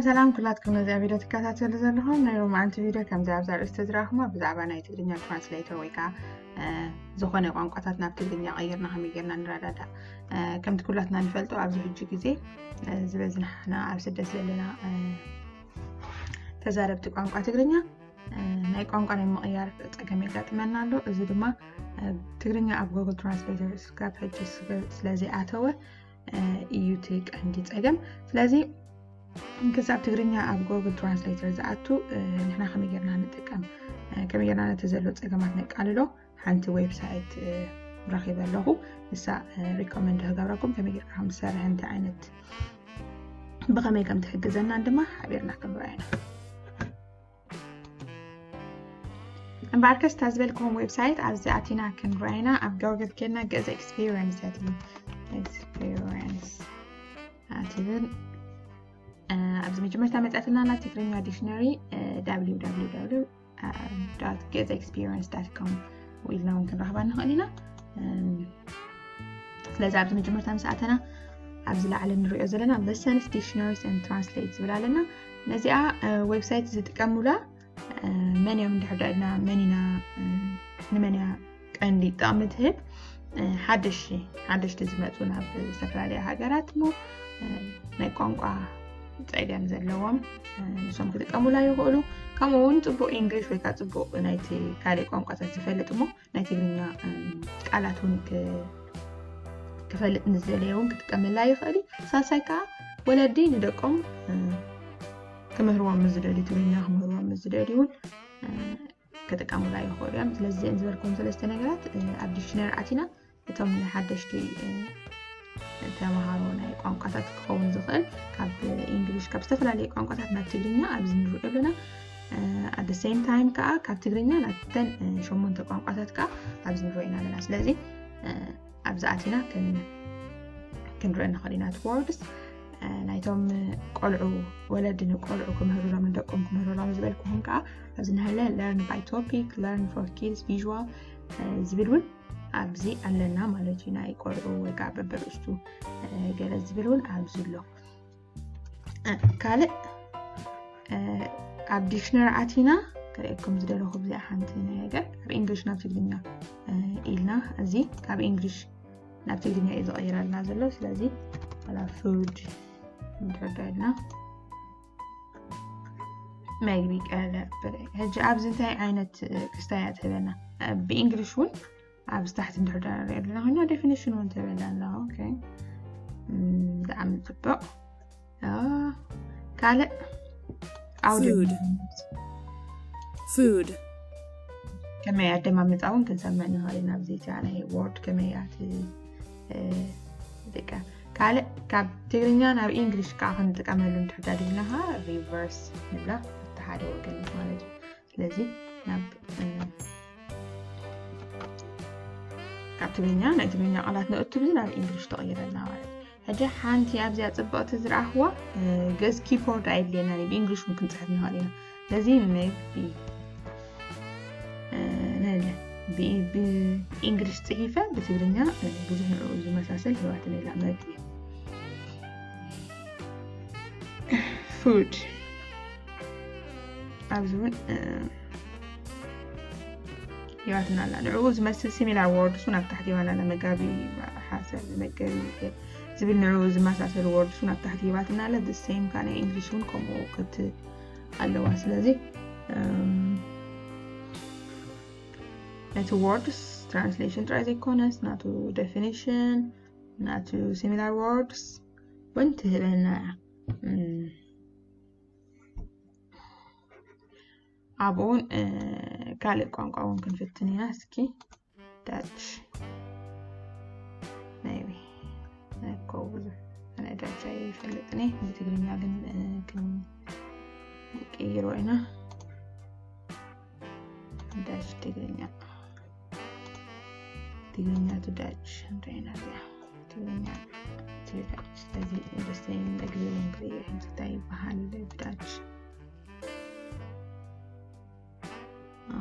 ሰላም ኩላትኩም ነዚኣ ቪድዮ ትከታተሉ ዘለኹም። ናይ ሎማዓንቲ ቪድዮ ከምዚ ኣብዛ ኣርእስቲ ዝረኣኹማ ብዛዕባ ናይ ትግርኛ ትራንስሌተር ወይ ከዓ ዝኾነ ቋንቋታት ናብ ትግርኛ ቀይርና ከመይ ጌርና ንረዳዳእ። ከምቲ ኩላትና ንፈልጦ ኣብዚ ሕጂ ግዜ ዝበዝናሕና ኣብ ስደት ዘለና ተዛረብቲ ቋንቋ ትግርኛ ናይ ቋንቋ ናይ ምቕያር ፀገም የጋጥመና ኣሎ። እዚ ድማ ትግርኛ ኣብ ጎግል ትራንስሌተር ስካብ ሕጂ ስለ ዘይኣተወ እዩ እቲ ቀንዲ ፀገም። ስለዚ ክሳብ ትግርኛ ኣብ ጎግል ትራንስሌተር ዝኣቱ ንሕና ከመይ ጌርና ንጥቀም፣ ከመይ ጌርና ነቲ ዘሎ ፀገማት ነቃልሎ ሓንቲ ዌብሳይት ረኺበ ኣለኹ። ንሳ ሪኮመንድ ክገብረኩም ከመይ ጌርካ ከም ዝሰርሕ እንታይ ዓይነት ብኸመይ ከም ትሕግዘናን ድማ ሓቢርና ክንረኣ ኢና። እምበኣርከስ እታ ዝበልክዎም ዌብሳይት ኣብዚ ኣቲና ክንረኣይና ኣብ ጎግል ኬድና ገዛ ኤክስፒሪንስ ኣትብል ኤክስፒሪንስ ኣትብል ኣብዚ መጀመርታ መፅኣትና ና ትግርኛ ዲክሽነሪ www geza experience com ኢልና እውን ክንረኽባ ንኽእል ኢና። ስለዚ ኣብዚ መጀመርታ ምስ ኣተና ኣብዚ ላዕሊ ንሪኦ ዘለና lessons dictionaries and translate ዝብል ኣለና። ነዚኣ ዌብሳይት ዝጥቀሙላ መን እዮም እንድሕር ዳኢልና መን ኢና ንመን እያ ቀንዲ ጥቕሚ ትህብ ሓደሽቲ ሓደሽቲ ዝመፁ ናብ ዝተፈላለያ ሃገራት እሞ ናይ ቋንቋ ፀገም ዘለዎም ንሶም ክጥቀሙላ ይኽእሉ። ከምኡ እውን ፅቡቅ ኢንግሊሽ ወይ ከዓ ፅቡቅ ናይቲ ካልእ ቋንቋታት ዝፈልጥ እሞ ናይ ትግርኛ ቃላት እውን ክፈልጥ ንዝደለየ እውን ክጥቀመላ ይኽእል እዩ። ሳልሳይ ከዓ ወለዲ ንደቆም ክምህርዎም ምስ ዝደልዩ ትግርኛ ክምህርዎም ምስ ዝደልዩ እውን ክጥቀሙላ ይኽእሉ እዮም። ስለዚ እዚአን ዝበልኩም ሰለስተ ነገራት ኣብ ዲክሽነሪ ኣቲና እቶም ንሓደሽቲ ተምሃሮ ናይ ቋንቋታት ክኸውን ዝኽእል ካብ ኢንግሊሽ ካብ ዝተፈላለዩ ቋንቋታት ናብ ትግርኛ ኣብዚ ንሪኦ ኣለና። At the same time ከዓ ካብ ትግርኛ ናብተን ሸሞንተ ቋንቋታት ከዓ ኣብዚ ንሪኦ ኢና ኣለና። ስለዚ ኣብዚ ኣቲና ክንርኢ ንኽእል ኢና። Words ናይቶም ቆልዑ ወለዲ ንቆልዑ ክምህሩሎም ንደቆም ክምህሩሎም ዝበልኩኹም ከዓ ኣብዚ ንሃለ learn by topic, learn for kids, visual ዝብል እውን ኣብዚ ኣለና ማለት እዩ። ናይ ቆልዑ ወይ ከዓ በበርእስቱ ገለ ዝብል እውን ኣብዚ ኣሎ። ካልእ ኣብ ዲክሽነሪ ኣቲና ክርእየኩም ዝደለኹ ብዚኣ ሓንቲ ነገር ካብ ኢንግሊሽ ናብ ትግርኛ ኢልና እዚ ካብ ኢንግሊሽ ናብ ትግርኛ እዩ ዝቐይረልና ዘሎ። ስለዚ ላ ፉድ ንድሕር ኢልና መግቢ ቀለብ ሕጂ ኣብዚ እንታይ ዓይነት ክስታያ ትህበና ብኢንግሊሽ እውን ኣብዚ ታሕቲ እንድሕር ንሪኦ ኣለና ኮይና ዴፊኒሽን እውን ትህበና ኣላ። ብጣዕሚ ፅቡቅ። ካልእ ዓውዲ ፉድ ከመይ ኣደማምፃ እውን ክንሰምዕ ንኽእል ኢና። ኣብዚ እቲኣ ናይ ወርድ ከመይ እያ ደቂ ካልእ ካብ ትግርኛ ናብ ኢንግሊሽ ከዓ ክንጥቀመሉ እንድሕዳድ ኢልና ከዓ ሪቨርስ ንብላ እቲ ሓደ ወገን ማለት እዩ። ስለዚ ናብ ካብ ትግርኛ ናይ ትግርኛ ቃላት ነእቱ ብዚ ናብ ኢንግሊሽ ተቐይረልና ማለት እዩ። ሕጂ ሓንቲ ኣብዚኣ ፅብቕቲ ዝረኣኽዋ ገዝ ኪፖርድ ኣየድልየና እዩ። ብኢንግሊሽ እውን ክንፅሕፍ ንኽእል ኢና። ስለዚ መግቢ ነለ ብኢንግሊሽ ፅሒፈ ብትግርኛ ብዙሕ ንዕኡ ዝመሳሰል ህይወትን የላ መግቢ ፉድ ኣብዚ እውን ሂባትና ኣላ። ንዕኡ ዝመስል ሲሚላር ወርድስ እውን ኣብ ታሕቲ ሂባና ኣላ። መጋቢ ሓሰብ መገቢ ዝብል ንዕኡ ዝመሳሰሉ ወርድስ እውን ኣብ ታሕቲ ሂባትና ኣላ። The same ከኣ ናይ ኢንግሊሽ እውን ከምኡ ክት ኣለዋ። ስለዚ ነቲ ወርድስ ትራንስሌሽን ጥራይ ዘይኮነስ ናቱ ዴፊኒሽን ናቱ ሲሚላር ወርድስ እውን ትህበና እያ። ኣብኡ እውን ካልእ ቋንቋ እውን ክንፍትን ኢና። እስኪ ዳች maybe እኮ ብዙሕ ኣነ ዳች ኣይፈልጥን እየ። ብትግርኛ ግን ክንቅይሮ ኢና። ዳች ትግርኛ ትግርኛ ቱ ዳች እንታይ ኢና እዚኣ ትግርኛ ቱ ዳች። ስለዚ ደስተይ መግቢ እውን ክርኢ እንታይ ይበሃል ብዳች።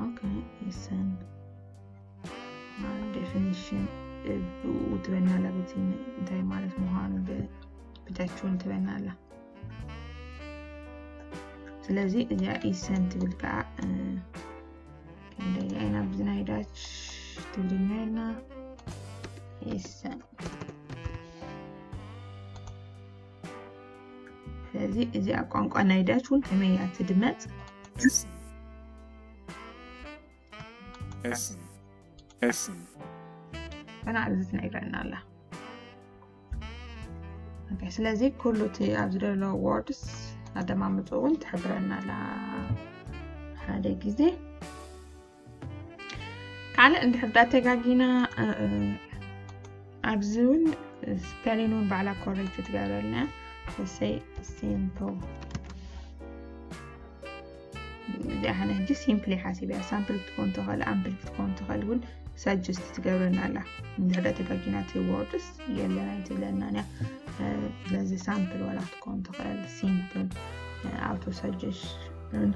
ኦኬ ይሰን ዴፊኒሽን ብኡ ትበና ኣላ። በቲ እንታይ ማለት ምዃኑ ብዳች እውን ትበና ኣላ። ስለዚ እዚኣ ኢሰን ትብል ከዓ ክንደይ ኢና ብዝናይ ዳች ትግርኛ ኢልና ኢሰን። ስለዚ እዚኣ ቋንቋ ናይ ዳች እውን ከመይ እያ ትድመፅ? Essen. Essen. ገና ኣብዚ ትነግረና ኣላ። ስለዚ ኩሉ እቲ ኣብዚ ዘሎ words ኣደማምፁ እውን ትሕብረና ኣላ ሓደ ግዜ። ካልእ እንድሕር ዳተጋጊና ኣብዚ እውን spelling እውን ባዕላ correct ትገብረልና። Say simple። እዚኣ ሕነ ሕጂ simply ሓሲብ እያ። ሳምፕል ክትኮን ትኽእል፣ ኣምፕል ክትኮን ትኽእል እውን suggest ትገብረና ኣላ። እንድሕር ተጋጊና እቲ words የለን ኣይትብለናን እያ። ስለዚ ሳምፕል ዋላ ክትኮን ትኽእል፣ simple፣ auto suggestion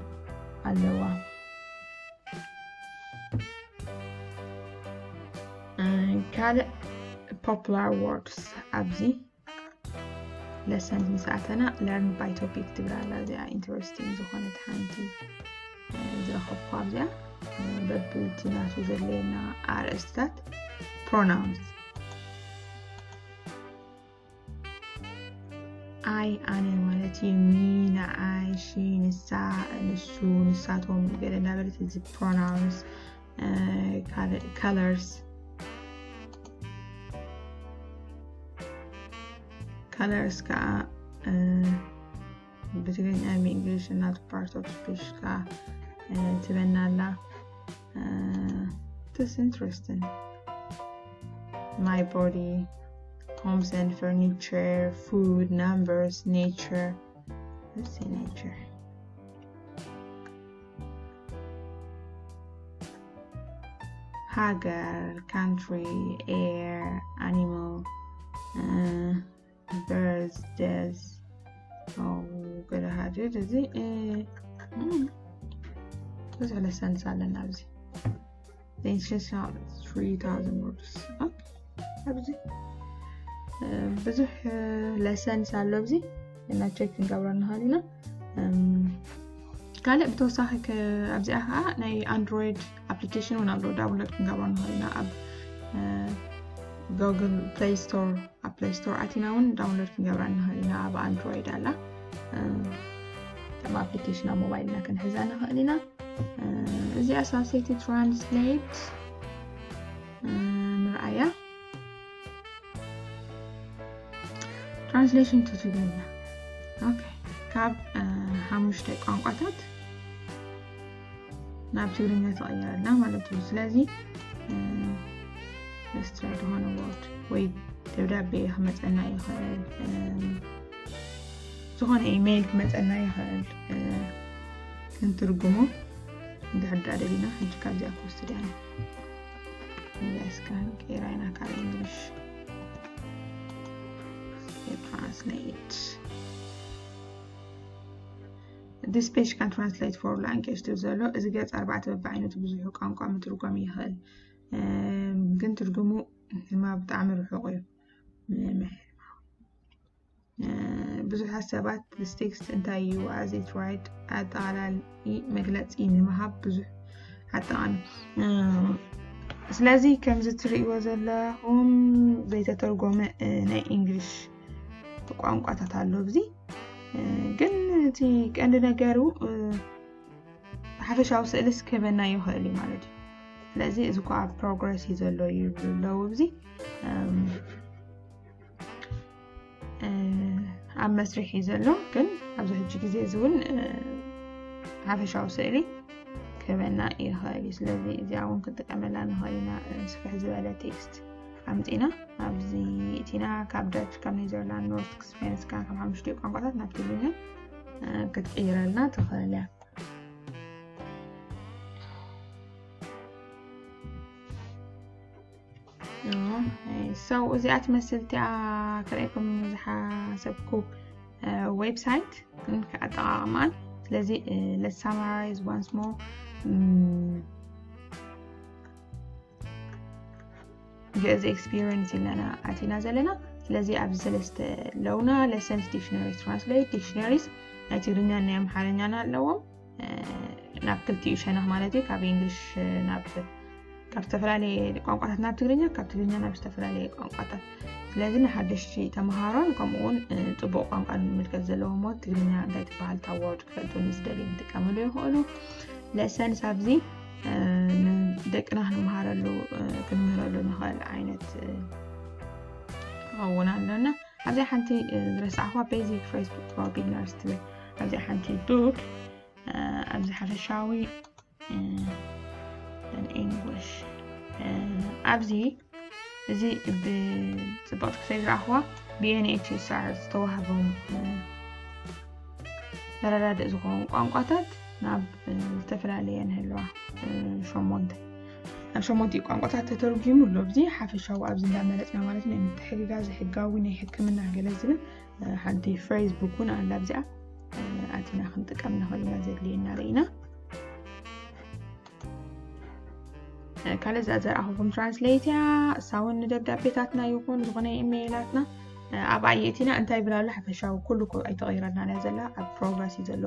ኣለዋ። ካልእ popular words ኣብዚ lesson ምስ ኣተና learn by topic ትብል ኣላ። እዚኣ interesting ዝኾነት ሓንቲ ዝረኸብኳ ኣብዚኣ በብቲ ናቱ ዘለየና ኣርእስትታት pronouns። I ኣነ ማለት እዩ። Me ንዓይ፣ she ንሳ፣ ንሱ፣ ንሳቶም ገለ እንዳበለት እዚ pronouns። ካልእ colors። Colors ከዓ ብትግርኛ ብእንግሊሽ እናቱ part of speech ከዓ ትበና ኣላ። This interesting. My body, homes and furniture, food, numbers, nature. Let's see nature. ሃገር፣ country፣ air፣ animal፣ birth፣ death። ገለ ሓደ እዚ ብዙሕ lessons ኣለና ኣብዚ። Three thousand words ኣብዚ ብዙሕ lessons ኣሎ ኣብዚ እና check ክንገብሮ ንኽእል ኢና። ካልእ ብተወሳኺ ኣብዚኣ ከዓ ናይ Android application እውን ኣሎ፣ download ክንገብሮ ንኽእል ኢና። ኣብ Google Play Store ኣብ Play Store ኣቲና እውን download ክንገብራ ንኽእል ኢና። ኣብ Android ኣላ። ከም application ኣብ ሞባይልና ክንሕዛ ንኽእል ኢና። እዚኣ ሳብሰይቲ translate ንርኣያ። Translation to ትግርኛ። Okay፣ ካብ ሓሙሽተ ቋንቋታት ናብ ትግርኛ ተቐይረልና ማለት እዩ። ስለዚ extra ዝኾነ word ወይ ደብዳቤ ክመፀና ይኽእል፣ ዝኾነ ኢሜይል ክመፀና ይኽእል። ክንትርጉሞ እንድሕር ደኣ ደሊና ሕጂ ካብዚኣ ክወስድ እያ። እዚኣ እስከ ቀይራ ኢና ካብ English translate። This page can translate for language ትብል ዘሎ። እዚ ገፅ ኣርባዕተ በብዓይነቱ ብዙሕ ቋንቋ ምትርጎም ይኽእል፣ ግን ትርጉሙ ድማ ብጣዕሚ ርሑቕ እዩ። ብዙሓት ሰባት this text እንታይ እዩ as it write ኣጠቓላሊ መግለፂ ንምሃብ ብዙሕ ኣጠቓሚ። ስለዚ ከምዚ ትርእይዎ ዘለኹም ዘይተተርጎመ ናይ English ቋንቋታት ኣሎ ኣብዚ። ግን እቲ ቀንዲ ነገሩ ሓፈሻዊ ስእልስ ክህበና ይኽእል እዩ ማለት እዩ። ስለዚ እዚ እኳ ኣብ progress እዩ ዘሎ ይብሉ ኣለዉ ኣብዚ። ኣብ መስርሕ እዩ ዘሎ፣ ግን ኣብዚ ሕጂ ግዜ እዚ እውን ሓፈሻዊ ስእሊ ክህበና ይኽእል እዩ። ስለዚ እዚኣ እውን ክንጥቀመላ ንኽእል ኢና። ስፍሕ ዝበለ text ኣምፂና ኣብዚ እቲና ካብ Dutch፣ ካብ Netherlands፣ Nordic፣ Svenska፣ ካብ ሓሙሽተ ቋንቋታት ናብ ትግርኛ ክትቅይረልና ትኽእል እያ። So እዚኣ ትመስል እቲኣ ክርእየኩም ዝሓሰብኩ website ኣጠቓቕማን። ስለዚ let's summarize once more። ግእዝ experience ኢለና ኣቲና ዘለና። ስለዚ ኣብዚ ሰለስተ ኣለውና፣ lessons፣ dictionaries፣ translate፣ dictionaries። ናይ ትግርኛን ናይ ኣምሓርኛን ኣለዎም። ናብ ክልቲኡ ሸነኽ ማለት እዩ፣ ካብ እንግሊሽ ናብ ካብ ዝተፈላለየ ቋንቋታት ናብ ትግርኛ፣ ካብ ትግርኛ ናብ ዝተፈላለየ ቋንቋታት። ስለዚ ንሓደሽቲ ተምሃሮን ከምኡ እውን ጽቡቕ ቋንቋ ንምልከት ዘለዎም ትግርኛ እንታይ ትበሃል እታ ወርድ ክፈልጡ ንዝደልዩ ክጥቀምሉ ይኽእሉ። ለሰንስ ኣብዚ ደቅና ክንመሃረሉ ክንምህረሉ ንኽእል ዓይነት ክኸውን ኣለና። ኣብዚኣ ሓንቲ ዝረሳዕኳ basic French for beginners ትብል ኣብዚኣ ሓንቲ book ኣብዚ ሓፈሻዊ English ኣብዚ ብፅብቕቲ ክሰይ ዝረኣኽዋ ብዩኤንኤችሲኣር ዝተዋህቦም መረዳድእ ዝኾኑ ቋንቋታት ናብ ዝተፈላለየ ንህልዋ ሸሞንተ ናብ ሸሞንቲኡ ቋንቋታት ተተርጒሙ ኣሎ። ኣብዚ ሓፈሻዊ ኣብዚ እንዳመረፅና ማለት ናይ ምትሕግጋዝ ሕጋዊ ናይ ሕክምና ገለ ዝብል ሓንቲ phrase book እውን ኣላ። ኣብዚኣ ኣቲና ክንጥቀም ንኽእል ኢና ዘድልየና ርኢና። ካልእ እዛ ዘርኣኹኹም translate እያ። እሳ እውን ንደብዳቤታትና ይኹን ዝኾነ ኢሜይላትና ኣብኣ የእቲና እንታይ ይብል ኣሎ ሓፈሻዊ ኩሉ ኣይተቐይረልናን እያ ዘላ። ኣብ progress እዩ ዘሎ።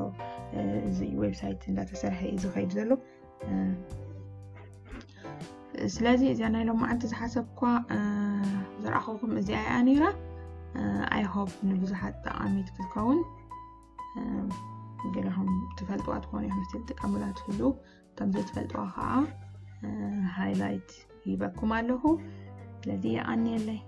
እዚ website እንዳተሰርሐ እዩ ዝኸይድ ዘሎ። ስለዚ እዚኣ ናይ ሎማዓንቲ ዝሓሰብኳ ዘርኣኹኹም እዚኣ እያ ነይራ። I hope ንብዙሓት ጠቓሚት ክትከውን። ገለኹም ትፈልጥዋ ትኾኑ ኢኹም፣ እስቲ ትጥቀሙላ ትህልዉ። እቶም ዘይትፈልጥዋ ከዓ highlight ሂበኩም ኣለኹ። ስለዚ የቐንየለይ።